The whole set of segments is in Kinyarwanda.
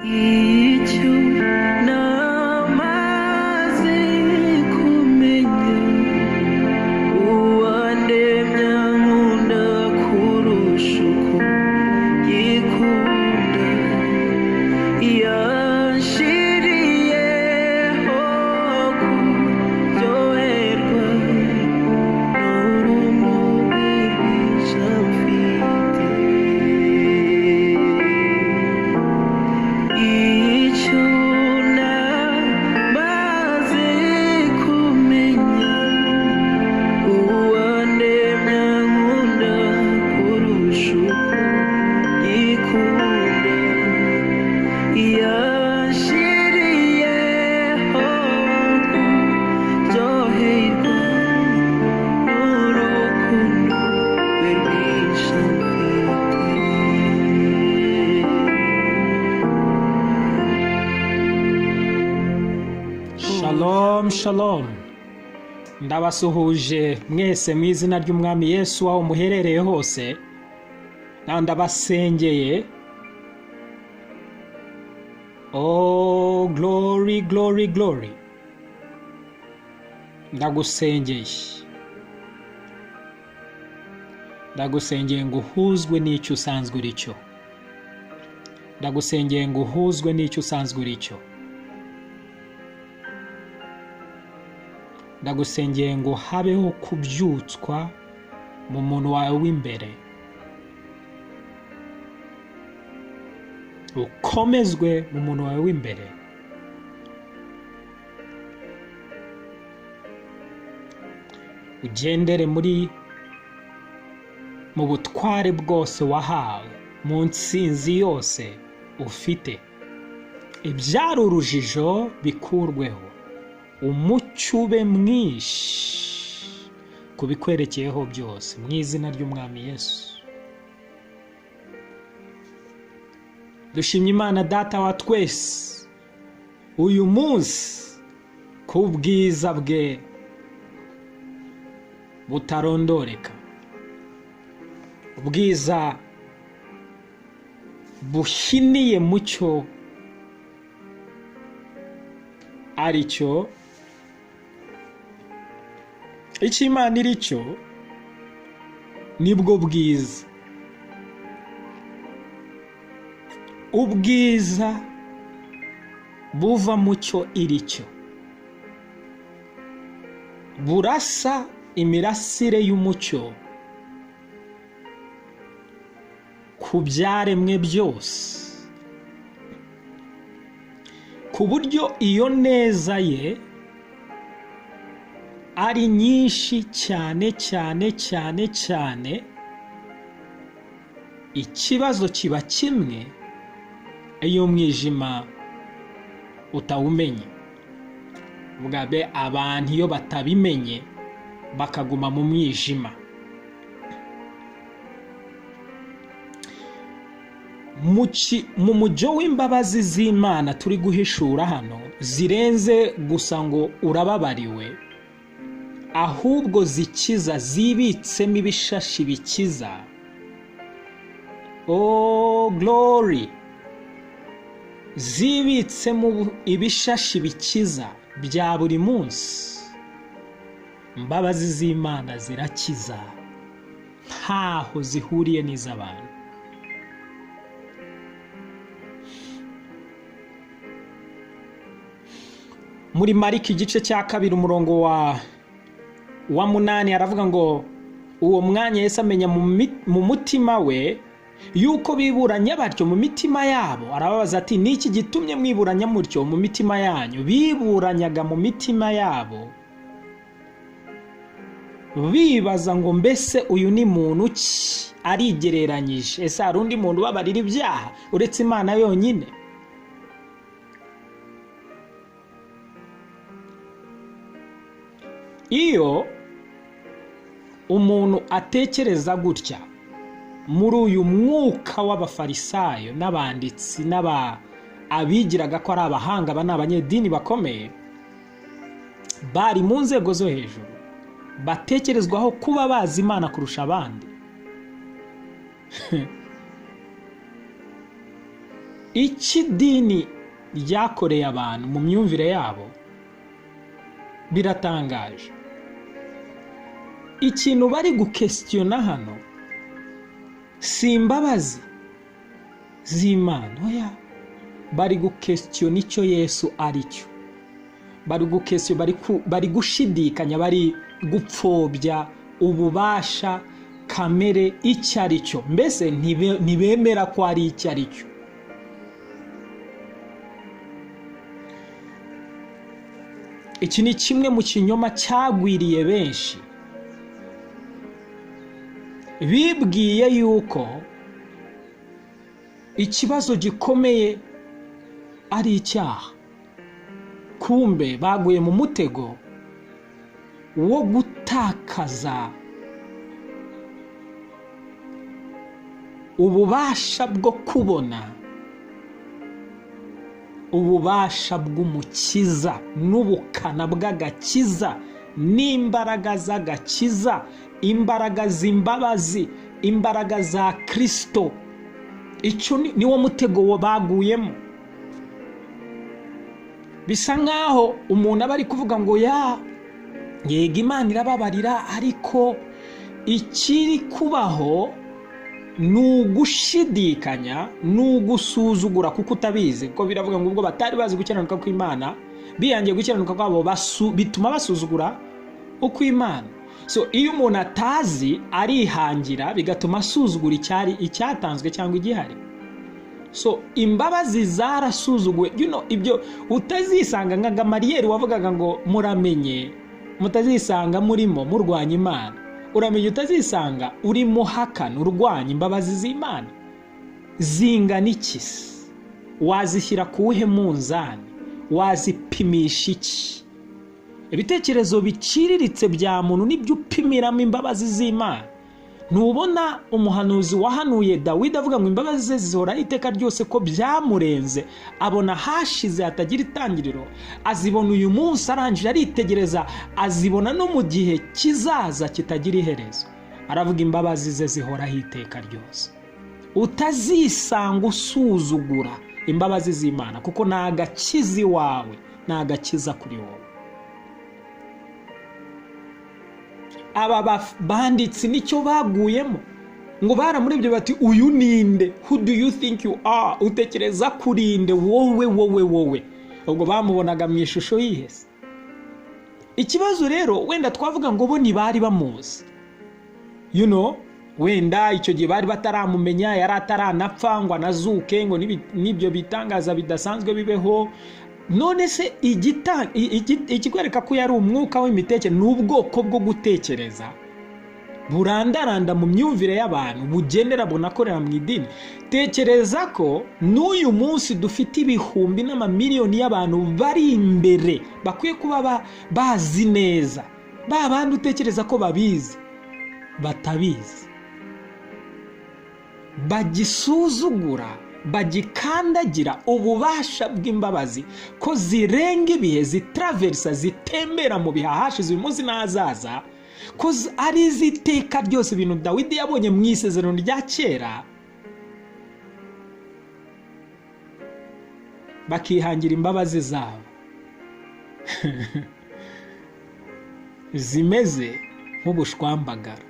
Icyo namaze kumenya, uwandemye ankunda kurusha uko yikunda, yanshiriyeho kuryoherwa n'ubuntu bwe bwinshi amfite. Icyo namaze kumenya, uwandemye ankunda kurusha uko yikunda, yanshiriyeho kuryoherwa n'urukundo rwe rwinshi amfite. Shalom shalom, ndabasuhuje mwese mu izina ry'Umwami Yesu aho muherereye hose, nawe ndabasengeye. Oh glory glory glory, ndagusengeye, ndagusengeye ngo uhuzwe n'icyo usanzwe uri cyo, ndagusengeye ngo uhuzwe n'icyo usanzwe uri cyo, ndagusengeye ngo habeho kubyutswa mu muntu wawe w'imbere, ukomezwe mu muntu wawe w'imbere, ugendere mu butware bwose wahawe, mu nsinzi yose ufite, ibyari urujijo bikurweho, umucyo ube mwinshi ku bikwerekeyeho byose, mu izina ry'Umwami Yesu. Dushimye Imana Data wa twese uyu munsi ku bwiza bwe butarondoreka, ubwiza buhiniye mu cyo ari cyo, icyo Imana iri cyo nibwo bwiza. Ubwiza buva mu cyo iri cyo, burasa imirasire y'umucyo ku byaremwe byose, ku buryo iyo neza ye ari nyinshi cyane cyane cyane cyane. Ikibazo kiba kimwe iyo umwijima utawumenye. Bwabe abantu iyo batabimenye bakaguma mu mwijima. Mu mujyo w'imbabazi z'Imana turi guhishura hano, zirenze gusa ngo urababariwe, ahubwo zikiza, zibitsemo ibishashi bikiza. Oh glory, zibitsemo ibishashi bikiza bya buri munsi. Imbabazi z'Imana zirakiza, ntaho zihuriye n'iz'abantu. Muri Mariko igice cya 2 umurongo wa 8 aravuga ngo uwo mwanya Yesu amenya mu mutima we yuko biburanya batyo mu mitima yabo, arababaza ati niki gitumye mwiburanya mutyo mu mitima yanyu? Biburanyaga mu mitima yabo bibaza ngo mbese uyu ni muntu ki? Arigereranyije, ese hari undi muntu ubabarira ibyaha uretse Imana yonyine? Iyo umuntu atekereza gutya muri uyu mwuka w'abafarisayo n'abanditsi abigiraga ko ari abahanga, aba ni abanyedini bakomeye bari mu nzego zo hejuru, batekerezwaho kuba bazi Imana kurusha abandi. Iki dini ryakoreye abantu mu myumvire yabo biratangaje. Ikintu bari gukesitiyona hano si imbabazi z'Imana, oya, bari gukesitiyona icyo Yesu ari cyo. Bari gukesiyo, bari gushidikanya, bari gupfobya ububasha kamere icyo ari cyo, mbese ntibemera ko ari icyo ari cyo. Iki ni kimwe mu kinyoma cyagwiriye benshi, bibwiye yuko ikibazo gikomeye ari icyaha, kumbe baguye mu mutego wo gutakaza ububasha bwo kubona ububasha bw'umukiza n'ubukana bw'agakiza n'imbaraga z'agakiza, imbaraga z'imbabazi, imbaraga za Kristo. Icyo niwo mutego baguyemo. Bisa nkaho umuntu aba ari kuvuga ngo ya yego Imana irababarira, ariko ikiri kubaho ni ugushidikanya, ni ugusuzugura kuko utabizi. Kuko biravuga ngo ubwo batari bazi gukiranuka kw'Imana, biyangiye gukiranuka kwabo, bituma basuzugura ukw'Imana. So iyo umuntu atazi arihangira, bigatuma asuzugura icyari icyatanzwe cyangwa igihari. So imbabazi zarasuzuguwe. Ibyo utazisanga nka Gamariyeri wavugaga ngo muramenye mutazisanga murimo murwanya Imana. Uramenye utazisanga urimo hakana urwanya imbabazi z'Imana. Zingana iki se? Wazishyira kuwuhe munzani? Wazipimisha iki? Ibitekerezo biciriritse bya muntu nibyo upimiramo imbabazi z'Imana. Ntubona umuhanuzi wahanuye Dawidi avuga ngo imbabazi ze zihoraho iteka ryose, ko byamurenze, abona hashize hatagira itangiriro, azibona uyu munsi, arangije aritegereza, azibona no mu gihe kizaza kitagira iherezo. Aravuga imbabazi ze zihoraho iteka ryose. Utazisanga usuzugura imbabazi z'Imana, kuko ni agakiza iwawe, ni agakiza kuri wowe. Aba banditsi nicyo baguyemo, ngo baramurebye bati uyu ninde? Who do you think you are? Utekereza kurinde wowe wowe wowe? Ubwo bamubonaga mu ishusho yihese. Ikibazo rero wenda twavuga ngo bo ntibari bamuzi, wenda icyo gihe bari bataramumenya, yari ataranapfa ngo anazuke, ngo n'ibyo bitangaza bidasanzwe bibeho. None se ikikwereka ko yari umwuka w'imitekerereze, ni ubwoko bwo gutekereza burandaranda mu myumvire y'abantu, bugendera bunakorera mu idini. Tekereza ko n'uyu munsi dufite ibihumbi n'amamiliyoni y'abantu bari imbere bakwiye kuba bazi neza, ba bandi utekereza ko babizi batabizi, bagisuzugura, bagikandagira ububasha bw'imbabazi ko zirenga ibihe, zitraversa, zitembera mu bihe hashize, uyu munsi n'ahazaza, ko ari iziteka ryose. Ibintu Dawidi yabonye mu isezerano rya kera, bakihangira imbabazi zabo zimeze nk'ubushwambagara.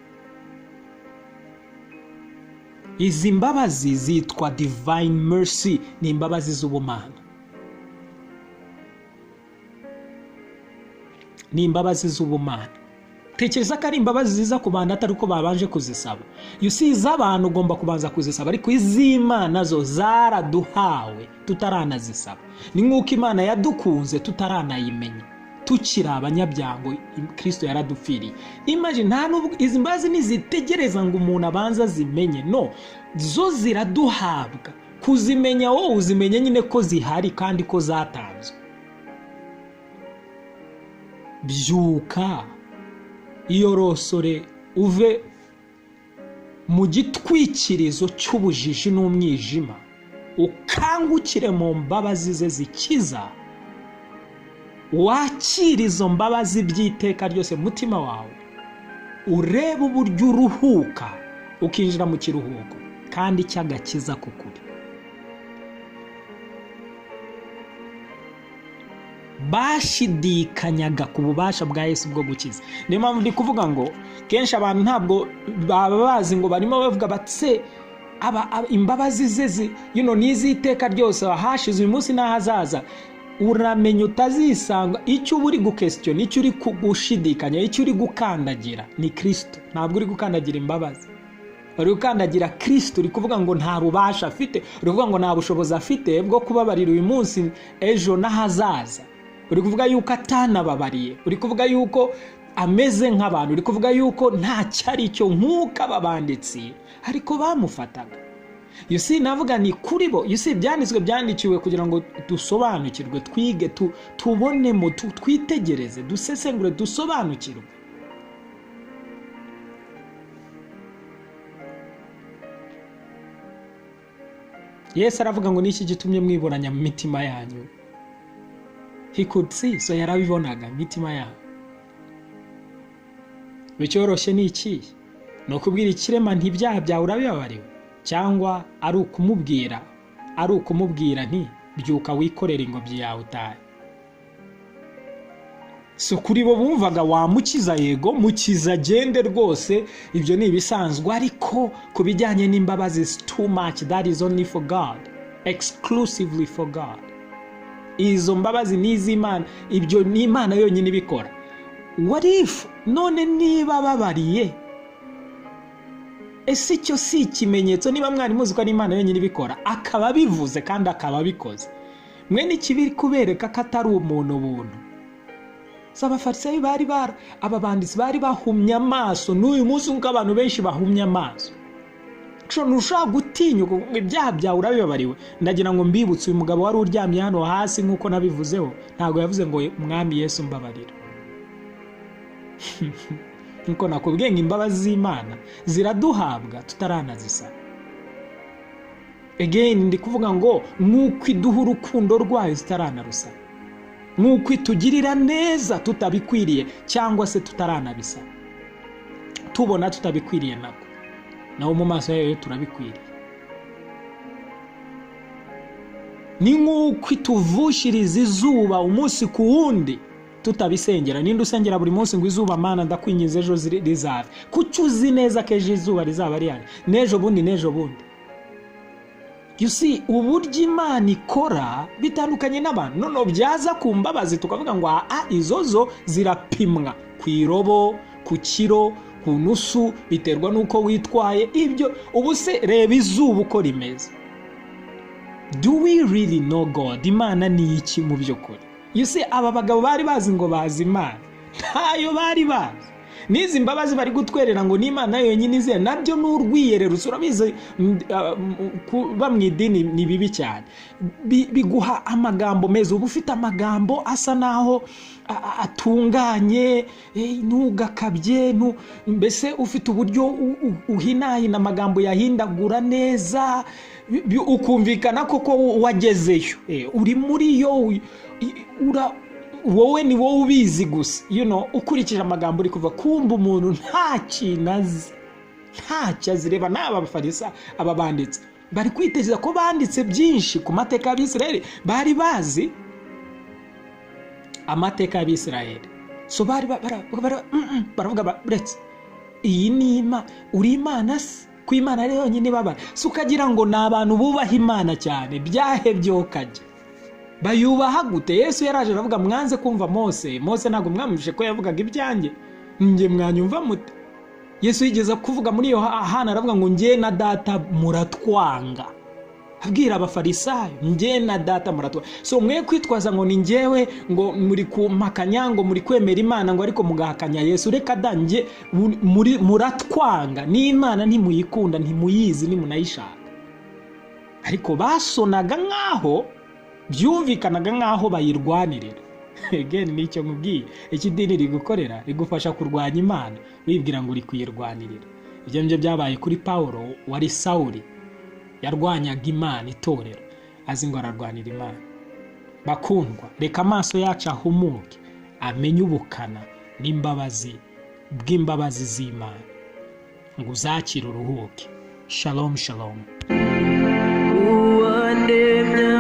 Izi mbabazi zitwa divine mercy, ni imbabazi z'ubumana, ni imbabazi z'ubumana. Tekereza ko ari imbabazi ziza ku bantu atari uko babanje kuzisaba. You see, iz'abantu ugomba kubanza kuzisaba, ariko iz'Imana zo zaraduhawe tutaranazisaba. Ni nk'uko Imana yadukunze tutaranayimenya, tukiri abanyabyango Kristo yaradupfiriye. Imagine, nta nubwo izi mbabazi ntizitegereza ngo umuntu abanza azimenye, no, zo ziraduhabwa. Kuzimenya wowe uzimenye nyine ko zihari kandi ko zatanzwe. Byuka, iyorosore, uve mu gitwikirizo cy'ubujiji n'umwijima, ukangukire mu mbabazi ze zikiza, wakira izo mbabazi by'iteka ryose mu mutima wawe, urebe uburyo uruhuka ukinjira mu kiruhuko kandi cy'agakiza k'ukuri. Bashidikanyaga ku bubasha bwa Yesu bwo gukiza. Niyo mpamvu ndi kuvuga ngo kenshi abantu ntabwo baba bazi ngo barimo bavuga bati aba imbabazi ze n'iz'iteka ryose, hashize uyu munsi n'ahazaza. Uramenya utazisanga icyo uba uri gukesitiona, icyo uri gushidikanya, icyo uri gukandagira ni Kristo. Ntabwo uri gukandagira imbabazi, uri gukandagira Kristo. Uri kuvuga ngo nta bubasha afite, uri kuvuga ngo nta bushobozi afite bwo kubabarira uyu munsi, ejo n'ahazaza. Uri kuvuga yuko atanababariye, uri kuvuga yuko ameze nk'abantu, uri kuvuga yuko ntacyo ari cyo nk'uko aba banditsi ariko bamufataga. You see, navuga ni kuri bo. You see, ibyanditswe byandikiwe kugira ngo dusobanukirwe, twige, tubonemo, twitegereze, dusesengure, dusobanukirwe. Yesu aravuga ngo niki gitumye mwiburanya mu mitima yanyu? He could see, so yarabibonaga imitima yabo. Icyoroshye ni iki? Ni ukubwira ikirema nti ibyaha byawe urabibabariwe, cyangwa ari ukumubwira nti byuka wikorere ingobyi yawe utahe. So kuri bo bumvaga wamukiza, yego mukiza agende rwose, ibyo ni ibisanzwe, ariko ku bijyanye n'imbabazi is too much, that is only for God, exclusively for God. Izo mbabazi ni iz'Imana, ibyo ni Imana yonyine ibikora. What if none niba babariye, ese icyo si ikimenyetso? Niba mwari muzi ko ari Imana yonyine ibikora, akaba abivuze kandi akaba abikoze, mwe n'ikibiri kubereka ko atari umuntu buntu. So abafarisayo bari aba banditsi bari bahumye amaso, n'uyu munsi nk'uko abantu benshi bahumye amaso. Ntushobora gutinyuka ibyaha byawe urabibabariwe. Ndagira ngo mbibutse uyu mugabo wari uryamye hano hasi nk'uko nabivuzeho, ntabwo yavuze ngo Mwami Yesu mbabarira. Nkuko nakubwiye ngo imbabazi z'Imana ziraduhabwa tutaranazisaba. Again ndi kuvuga ngo nk'uko iduha urukundo rwayo tutaranarusaba, nk'uko itugirira neza tutabikwiriye cyangwa se tutaranabisaba, tubona tutabikwiriye nako naho mu maso yayo turabikwiriye. Ni nk'uko ituvushiriza izuba umunsi ku wundi tutabisengera. Ninde usengera buri munsi ngo izuba Mana ndakwinginze ejo rizave? Kuki uzi neza ko ejo izuba rizaba rihari, n'ejo bundi n'ejo bundi? You see, uburyo Imana ikora bitandukanye n'abantu. None byaza ku mbabazi tukavuga ngo izo zo zirapimwa ku irobo, ku kiro, ku nusu, biterwa n'uko witwaye. Ibyo ubu se reba izuba uko rimeze. Do we really know God? Imana ni iki mu by'ukuri? You see, aba bagabo bari bazi ngo bazi Imana, ntayo bari bazi. N'izi mbabazi bari gutwerera ngo n'Imana yonyine ize, nabyo ni urwiyererutso. Urabizi, kuba mu idini ni bibi cyane, biguha amagambo meza, uba ufite amagambo asa naho atunganye, ntugakabye, mbese ufite uburyo uhinahina amagambo yahindagura neza, ukumvikana koko wagezeyo, uri muri yo, wowe ni wowe ubizi gusa, ukurikije amagambo uri kuva. Kumva umuntu nta kintu azi, ntacyo azireba. N'aba bafarisa, aba banditse bari kwitegereza ko banditse byinshi ku mateka y'Abisirayeli, bari bazi amateka y'Abisirayeli. So bari baravuga buretse iyi ni Imana, uri Imana se? Ku Imana ari yonyine ibabara. Si ukagira ngo ni abantu bubaha Imana cyane, byahebye ukajya bayubaha gute? Yesu yaraje aravuga mwanze kumva Mose, Mose ntabwo mwamwumvise ko yavugaga ibyanjye, njye mwanyumva mute? Yesu yigeze kuvuga muri Yohana aravuga ngo njye na data muratwanga, abwira abafarisayo njye na data muratwanga. So mwe kwitwaza ngo ni njyewe, ngo muri kumpakanya, ngo muri kwemera Imana, ngo ariko mugahakanya Yesu. Reka da, njye muratwanga, n'Imana ntimuyikunda, ntimuyizi, ntimunayishaka. Ariko basonaga nkaho byumvikanaga nkaho bayirwanirira. Again nicyo nkubwiye, iki dini rigukorera rigufasha kurwanya Imana wibwira ngo uri kuyirwanirira. Ibyo ngibyo byabaye kuri Pawulo wari Sawuli, yarwanyaga Imana, itorero, azi ngo ararwanira Imana. Bakundwa, reka amaso yacu ahumuke, amenye ubukana n'imbabazi bw'imbabazi z'Imana, ngo uzakire uruhuke. Shalom shalom. Uwandemye